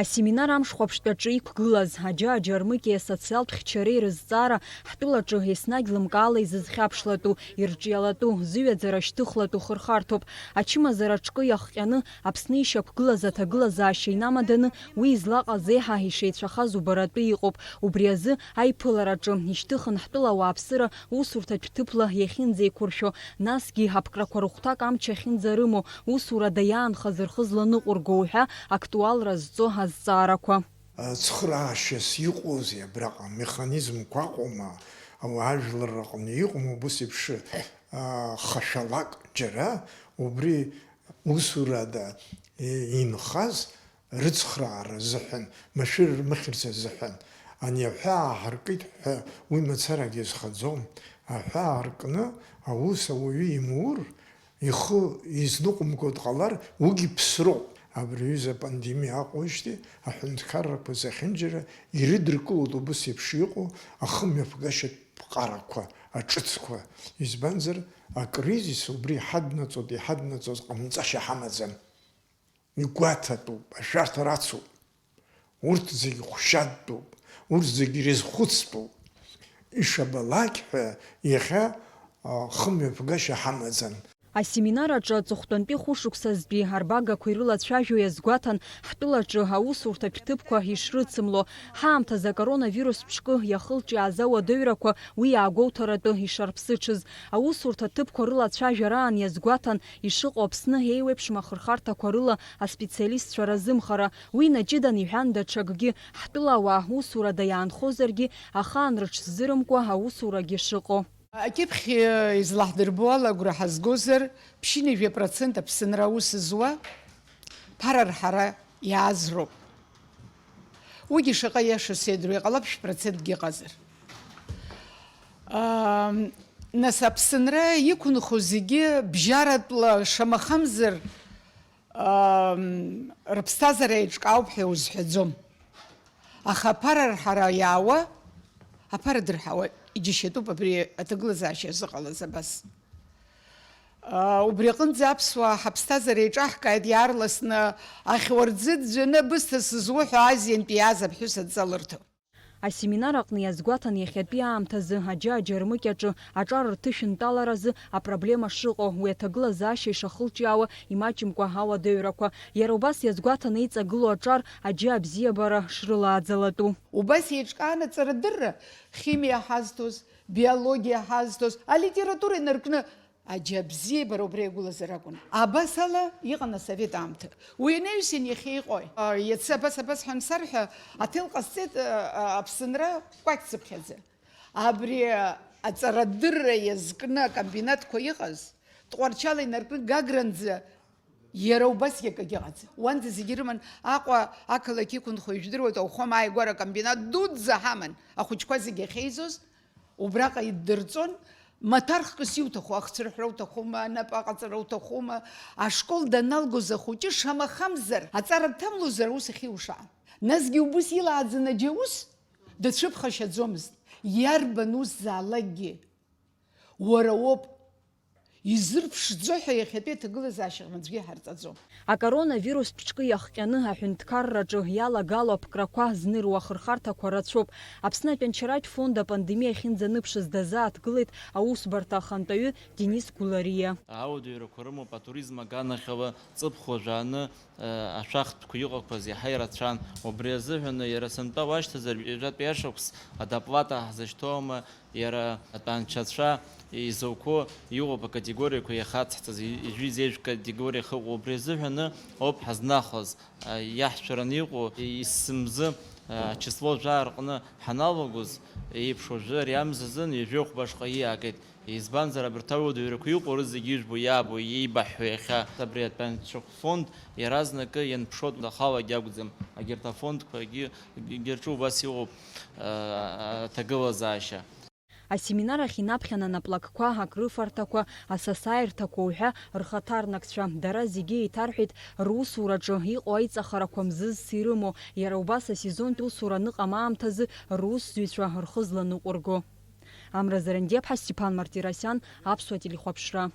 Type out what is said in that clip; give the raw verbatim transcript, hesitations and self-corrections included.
Асеминар амш хәаԥштәаҿы иқәгылаз, аџьа-аџьармыкьеи асоциалтә хьчареи рызҵаара, ҳтәылаҿы еснагь лымкаала изызхьаԥшлатәу, ирҿиалатәу, зыҩаӡара шьҭыхлатәу хырхарҭоуп. Ачымазара аҿкы иахҟьаны, Аԥсны ишьақәгылаз аҭагылазаашьа инамаданы, уи излаҟаз еиҳа ишеицәахаз убаратәы иҟоуп. Убри азы, аиԥылараҿы ишьҭыхын ҳтәыла ауааԥсыра усурҭатә ҭыԥла иахьынӡеиқәыршәо, насгьы аԥкрақәа рыхәҭак амч ахьынӡарымоу, усурада иаанхаз рхы зланыҟәыргоу ҳәа актуалра зҵо азҵаарақәа. Цхыраашьас иҟоузеи абраҟа? Механизмқәа ыҟоума? Ауаажәлар рҟны иҟоума убыс еиԥш, а, хашәалак џьара убри усурада, е, инхаз рыцхраара азыҳәан, машәыр рмыхьырц азыҳәан? Ани аҳәаа ҳаркит ҳәа уи мацарагьы зхаӡом. Аҳәаа аркны аус ауаҩы имур, ихы изныҟәымго дҟалар, уигьы ԥсроуп. Абри аҩыза апандемиа аҟоижьҭеи аҳәынҭқаррақәа зехьынџьара ирыдыркылоит убыс еиԥш иҟоу ахымҩаԥгашьатә ԥҟарақәа, аҿыцқәа. Избанзар, акризис убри иҳаднаҵоит, иҳаднаҵоз ҟамҵашьа ҳамаӡам. Игәаҭатәуп, ашәарҭа рацуп. Урҭ зегь хәшьадтәуп, урҭ зегь ирызхәыцтәуп. Ишабалак ҳәа иахьа, а, хымҩаԥгашьа ҳамаӡам. Асеминар аҿы аҵыхәтәантәи хәышықәсазтәи арбагақәа ирылацәажәо иазгәаҭан, ҳтәылаҿы аусурҭатә ҭыԥқәа ишрыцымло, ҳаамҭазы акоронавирус ҿкы иахылҿиааз ауадаҩрақәа уи иаагәоуҭаратәы ишарԥсыҽыз, аусурҭа ҭыԥқәа рылацәажәараан иазгәаҭан ишыҟоу Аԥсны еиуеиԥшым ахырхарҭақәа рыла аспециалистцәа разымхара, уи наҷыдан иҳәан даҽакгьы, ҳтәылауаа усурада иаанхозаргьы, ахаан рыҽзырымкуа аусурагьы шыҟоу. Акьыԥхь, э, излаҳдырбо ала агәра ҳазгозар, ԥшьынҩажәа процент Аԥсынра аус зуа ԥара рҳара иааз роуп. Уигьы шаҟа иаша седруеи ҟалап, шә-процентгьы ыҟазар. Ам, нас Аԥсынра иқәынхо зегьы бжьаратәла шамахамзар, ам, рыԥсҭазаара еиҿкаауп ҳәа узҳәаӡом. Аха аԥара рҳара иаауа, аԥара дырҳауа иџьашьатәуп абри аҭагылазаашьа иазыҟалаз абас. А, убри аҟынӡа аԥсуаа ҳаԥсҭазаара еиҿаҳкааит иаарласны, ахьуарӡы ӡәӡәаны абысҭа сызуҳәо Азиантәи иааз аԥҳәыс адҵа лырҭо. Асеминар аҟны иазгәаҭан иахьатәи аамҭазы аџьа-аџьармыкьаҿы аҿар рҭышәынтәаларазы апроблема шыҟоу, уи аҭагылазаашьа ишахылҿиаауа имаҷымкәа ауадаҩрақәа. Иара убас иазгәаҭан еиҵагылоу аҿар аџьа абзиабара шрылааӡалатәу. Убас еиҿкаан аҵарадырра, химиа ҳазҭоз, биологиа ҳазҭоз, алитература инаркны аџьа абзиабара убра иагәылазар акәын. Абас ала иҟан асовет аамҭа. Уи анаҩсан иахьа иҟои? А, иацы абас, абас ҳәа ансарҳәа, аҭел ҟасҵеит, а, а, Аԥсынра кәакьцыԥхьаӡа. Абри аҵарадырра иазкны акомбинатқәа иҟаз, Тҟәарчал инаркны Гагранӡа иара убасгьы акагьы ыҟаӡам. Уанӡа зегьы ирыман Аҟәа ақалақь иқәынхо, ижәдыруеит, ауахәама ааигәара акомбинат дуӡӡа ҳаман, ахәыҷқәа зегьы ахьеизоз. Убраҟа иддырҵон, маҭәархкыс иуҭаху, ахцырҳәра уҭахума, анапы аҟаҵара уҭахума, ашкол даналгоз ахәыҷы шамахамзар, аҵара дҭамлозар, аус ахьиуша. Насгьы убыс илааӡаны аџьаус дацәыԥхашьаӡомызт. Иарбан усзаалакгьы уара уоуп изырԥшӡо ҳәа иахьатәи аҭагылазаашьаҟны аӡәгьы иҳарҵаӡом. Акоронавирустә ҿкы иахҟьаны аҳәынҭқарраҿы иалагало аԥкрақәа зныруа ахырхарҭақәа рацәоуп. Аԥсны атәанчаратә фонд апандемиа ахьынӡаныԥшыз дазааҭгылеит аусбарҭа ахантәаҩы Денис Гәлариа. Ауадаҩрақәа рымоуп атуризм аганахьала ҵыԥх уажәааны, э, ашәахтәқәа иҟақәаз иаҳа ирацәан. Убри азыҳәаны иара сынтәа уашьҭазар, ҩажәатәи ашықәс адоплата ҳзышьҭоума, иара атәанчацәа изауқәо иҟоуп акатегориақәа иахацҳҵаз, ижәи зежә категориа ахьыҟоу. Убри азыҳәаны ауп ҳазнахоз, э, иаҳшәараны иҟоу, есымзы, э, ачисло жәаа рҟны ҳаналагоз еиԥш, уажәы ари амзазын ҩажәи хәба шҟа ииаагеит. Избанзар, абарҭ ауадаҩрақәа иҟоу рызегьы ижәбо, иаабо, иеибаҳҳәо иахьа абри атәанчахә фонд иаразнакы ианԥшуа ахалагьы акәӡам, агьырҭ афондқәагьы, гьырҿу убас иҟоуп, а, аҭагылазаашьа. Асеминар ахь инаԥхьан анаплакқәа, акрыфарҭақәа, асасааирҭақәа уҳәа рхаҭарнакцәа, дара зегьы еиҭарҳәеит русураҿы иҟоу аиҵахарақәа мзызс ирымоу, иара убас асезонтә усура аныҟам аамҭазы русзуҩцәа рхы зланыҟәырго. Амра Зарандиаԥҳа, Стеԥан Мартиросиан, Аԥсуа телехәаԥшра.